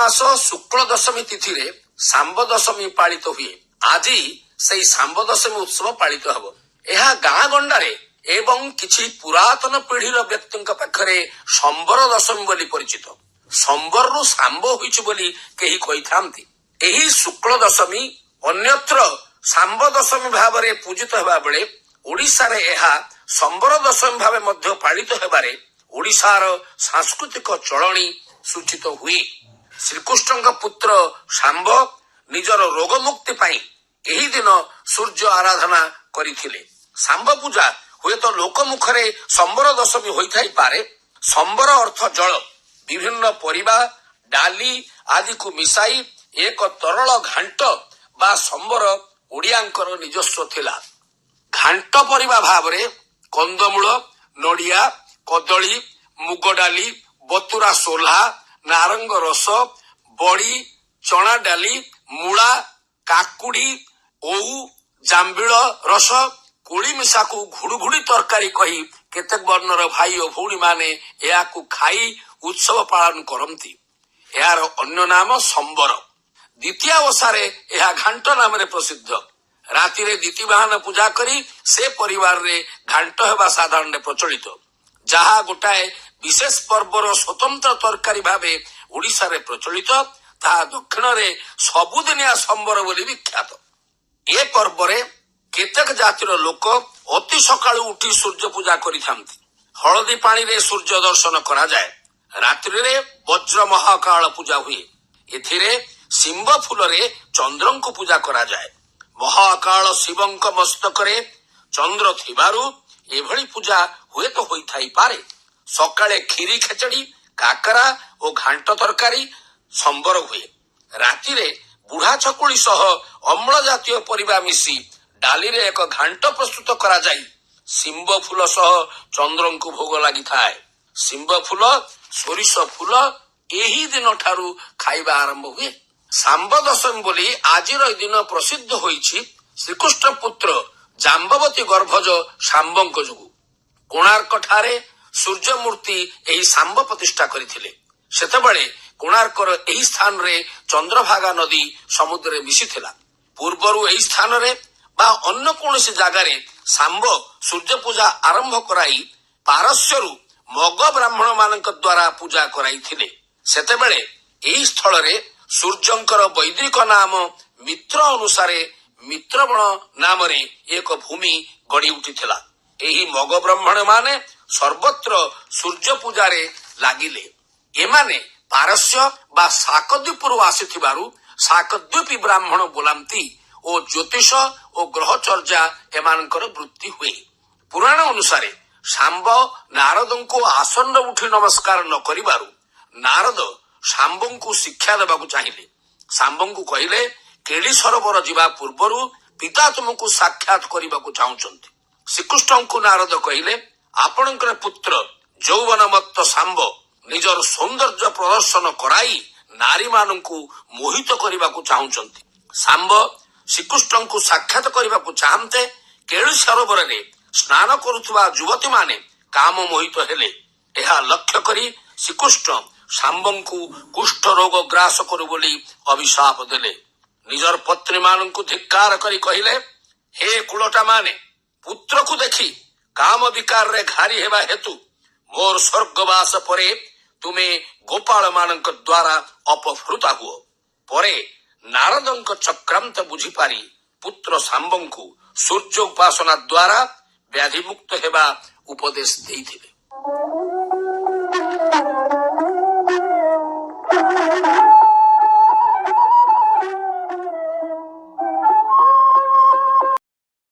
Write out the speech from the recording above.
ମାସ ଶୁକ୍ଳ ଦଶମୀ ତିଥିରେ ଶାମ୍ବ ଦଶମୀ ପାଳିତ ହୁଏ। ଆଜି ସେଇ ଶାମ୍ବ ଦଶମୀ ଉତ୍ସବ ପାଳିତ ହେବ। ଏହା ଗାଁ ଗଣ୍ଡାରେ ଏବଂ କିଛି ପୁରାତନ ପିଢିର ବ୍ୟକ୍ତିଙ୍କ ପାଖରେ ସମ୍ବର ଦଶମୀ ବୋଲି ପରିଚିତ। ସମ୍ବରରୁ ଶାମ୍ବ ହୋଇଛି ବୋଲି କେହି କହିଥାନ୍ତି। ଏହି ଶୁକ୍ଳ ଦଶମୀ ଅନ୍ୟତ୍ର ଶାମ୍ବ ଦଶମୀ ଭାବରେ ପୂଜିତ ହେବା ବେଳେ ଓଡ଼ିଶାରେ ଏହା ସମ୍ବର ଦଶମୀ ଭାବେ ମଧ୍ୟ ପାଳିତ ହେବାରେ ଓଡ଼ିଶାର ସାଂସ୍କୃତିକ ଚଳଣି ସୂଚିତ ହୁଏ। ଶ୍ରୀକୃଷ୍ଣଙ୍କ ପୁତ୍ର ଶାମ୍ବ ନିଜର ରୋଗ ମୁକ୍ତି ପାଇଁ ଏହି ଦିନ ସୂର୍ଯ୍ୟ ଆରାଧନା କରିଥିଲେ। ଶାମ୍ବ ପୂଜା ହୁଏତ ଲୋକମୁଖରେ ସମ୍ବର ଦଶମୀ ହୋଇଥାଇପାରେ। ସମ୍ବର ଅର୍ଥ ଜଳ। ବିଭିନ୍ନ ପରିବା, ଡାଲି ଆଦିକୁ ମିଶାଇ ଏକ ତରଳ ଘାଣ୍ଟ ବା ସମ୍ବର ଓଡ଼ିଆଙ୍କର ନିଜସ୍ୱ ଥିଲା। ଘାଣ୍ଟ ପରିବା ଭାବରେ କନ୍ଦମୂଳ, ନଡ଼ିଆ, କଦଳୀ, ମୁଗ ଡାଲି, ବତୁରା ସୋଲା, ନାରଙ୍ଗ ରସ, ବଡି, ଚଣା ଡାଲି, ମୂଳା, କାକୁଡି, ଓଉ, ଜାମ୍ବିଳ ରସ, କୋଳି ମିଶାକୁ ଘୁଡୁଘୁଡି ତରକାରୀ କହି କେତେକ ବର୍ଣ୍ଣର ଭାଇ ଓ ଭଉଣୀମାନେ ଏହାକୁ ଖାଇ ଉତ୍ସବ ପାଳନ କରନ୍ତି। ଏହାର ଅନ୍ୟ ନାମ ସମ୍ବର। ଦ୍ୱିତୀୟା ଓଷାରେ ଏହା ଘାଣ୍ଟ ନାମରେ ପ୍ରସିଦ୍ଧ। ରାତିରେ ଦ୍ୱିତୀବାହନ ପୂଜା କରି ସେ ପରିବାରରେ ଘାଣ୍ଟ ହେବା ସାଧାରଣରେ ପ୍ରଚଳିତ। ଯାହା ଗୋଟାଏ ବିଶେଷ ପର୍ବର ସ୍ୱତନ୍ତ୍ର ତରକାରୀ ଭାବେ ଓଡ଼ିଶାରେ ପ୍ରଚଳିତ, ତାହା ଦକ୍ଷିଣରେ ସବୁଦିନିଆ ସମ୍ବର ବୋଲି ବିଖ୍ୟାତ। ଏ ପର୍ବରେ କେତେକ ଜାତିର ଲୋକ ଅତି ସକାଳୁ ଉଠି ସୂର୍ଯ୍ୟ ପୂଜା କରିଥାନ୍ତି। ହଳଦୀ ପାଣିରେ ସୂର୍ଯ୍ୟ ଦର୍ଶନ କରାଯାଏ। ରାତ୍ରିରେ ବଜ୍ର ମହାକାଳ ପୂଜା ହୁଏ। ଏଥିରେ ଶିମ୍ବ ଫୁଲରେ ଚନ୍ଦ୍ରଙ୍କୁ ପୂଜା କରାଯାଏ। ମହାକାଳ ଶିବଙ୍କ ମସ୍ତକରେ ଚନ୍ଦ୍ର ଥିବାରୁ ଏଭଳି ପୂଜା ହୁଏତ ହୋଇଥାଇପାରେ। ସକାଳେ କ୍ଷୀରି, ଖେଚେଡି, କାକରା ଓ ଘାଣ୍ଟ ତରକାରୀ ସମ୍ବର ହୁଏ। ରାତିରେ ବୁଢା ଚକୁଳି ସହ ଅମ୍ଳ ଜାତୀୟ ପରିବା ମିଶି ଡାଲିରେ ଏକ ଘାଣ୍ଟ ପ୍ରସ୍ତୁତ କରାଯାଇ ଶିମ୍ବ ଫୁଲ ସହ ଚନ୍ଦ୍ରଙ୍କୁ ଭୋଗ ଲାଗିଥାଏ। ଶିମ୍ବ ଫୁଲ, ସୋରିଷ ଫୁଲ ଏହି ଦିନ ଠାରୁ ଖାଇବା ଆରମ୍ଭ ହୁଏ। ଶାମ୍ବ ଦଶମୀ ବୋଲି ଆଜିର ଏହି ଦିନ ପ୍ରସିଦ୍ଧ ହୋଇଛି ଶ୍ରୀକୃଷ୍ଣ ପୁତ୍ର ଜାମ୍ବବତୀ ଗର୍ଭଜ ଶାମ୍ବଙ୍କ ଯୋଗୁ। କୋଣାର୍କ ଠାରେ ସୂର୍ଯ୍ୟମୂର୍ତ୍ତି ଏହି ଶାମ୍ବ ପ୍ରତିଷ୍ଠା କରିଥିଲେ। ସେତେବେଳେ କୋଣାର୍କର ଏହି ସ୍ଥାନରେ ଚନ୍ଦ୍ରଭାଗା ନଦୀ ସମୁଦ୍ରରେ ମିଶିଥିଲା। ପୂର୍ବରୁ ଏହି ସ୍ଥାନରେ ବା ଅନ୍ୟ କୌଣସି ଜାଗାରେ ଶାମ୍ବ ସୂର୍ଯ୍ୟ ପୂଜା ଆରମ୍ଭ କରାଇ ପାରସ୍ୟରୁ ମଗ ବ୍ରାହ୍ମଣ ମାନଙ୍କ ଦ୍ୱାରା ପୂଜା କରାଇଥିଲେ। ସେତେବେଳେ ଏହି ସ୍ଥଳରେ ସୂର୍ଯ୍ୟଙ୍କର ବୈଦିକ ନାମ ମିତ୍ର ଅନୁସାରେ ମିତ୍ରବଣ ନାମରେ ଏକ ଭୂମି ଗଢି ଉଠିଥିଲା। ଏହି ମଗ ବ୍ରାହ୍ମଣ ମାନେ ସର୍ବତ୍ର ସୂର୍ଯ୍ୟ ପୂଜାରେ ଲାଗିଲେ। ଏମାନେ ପାରସ୍ୟ ବା ଶାକଦ୍ୱୀପରୁ ଆସିଥିବାରୁ ଶାକଦ୍ୱୀପୀ ବ୍ରାହ୍ମଣ ବୋଲାନ୍ତି ଓ ଜ୍ୟୋତିଷ ଓ ଗ୍ରହଚର୍ଯା ଏମାନଙ୍କର ବୃତ୍ତି ହୁଏ। ପୁରାଣ ଅନୁସାରେ ଶାମ୍ବ ନାରଦଙ୍କୁ ଆସନରେ ଉଠି ନମସ୍କାର ନ କରିବାରୁ ନାରଦ ଶାମ୍ବଙ୍କୁ ଶିକ୍ଷା ଦେବାକୁ ଚାହିଁଲେ। ଶାମ୍ବଙ୍କୁ କହିଲେ, କେଳି ସରୋବର ଯିବା ପୂର୍ବରୁ ପିତା ତୁମକୁ ସାକ୍ଷାତ କରିବାକୁ ଚାହୁଁଛନ୍ତି। ଶ୍ରୀକୃଷ୍ଣଙ୍କୁ ନାରଦ କହିଲେ, ଆପଣଙ୍କର ପୁତ୍ର ଯୌବନମତ୍ତ ଶାମ୍ବ ନିଜର ସୌନ୍ଦର୍ଯ୍ୟ ପ୍ରଦର୍ଶନ କରାଇ ନାରୀମାନଙ୍କୁ ମୋହିତ କରିବାକୁ ଚାହୁଁଛନ୍ତି। ଶାମ୍ବ ଶ୍ରୀକୃଷ୍ଣଙ୍କୁ ସାକ୍ଷାତ କରିବାକୁ ଚାହାନ୍ତେ କେଳି ସରୋବରରେ ସ୍ନାନ କରୁଥିବା ଯୁବତୀମାନେ କାମ ମୋହିତ ହେଲେ। ଏହା ଲକ୍ଷ୍ୟ କରି ଶ୍ରୀକୃଷ୍ଣ ଶାମ୍ବଙ୍କୁ କୁଷ୍ଠ ରୋଗ ଗ୍ରାସ କରୁ ବୋଲି ଅଭିଶାପ ଦେଲେ। ନିଜର ପତ୍ନୀମାନଙ୍କୁ ଧିକ୍କାର କରି କହିଲେ, ହେ କୁଳଟା ମାନେ, ପୁତ୍ରକୁ ଦେଖି କାମ ବିକାରରେ ଘାରି ହେବା ହେତୁ ମୋର ସ୍ୱର୍ଗବାସ ପରେ ତୁମେ ଗୋପାଳ ମାନଙ୍କ ଦ୍ୱାରା ଅପହୃତା ହୁଅ। ପରେ ନାରଦଙ୍କ ଚକ୍ରାନ୍ତ ବୁଝିପାରି ପୁତ୍ର ଶାମ୍ବଙ୍କୁ ସୂର୍ଯ୍ୟ ଉପାସନା ଦ୍ୱାରା ବ୍ୟାଧିମୁକ୍ତ ହେବା ଉପଦେଶ ଦେଇଥିଲେ।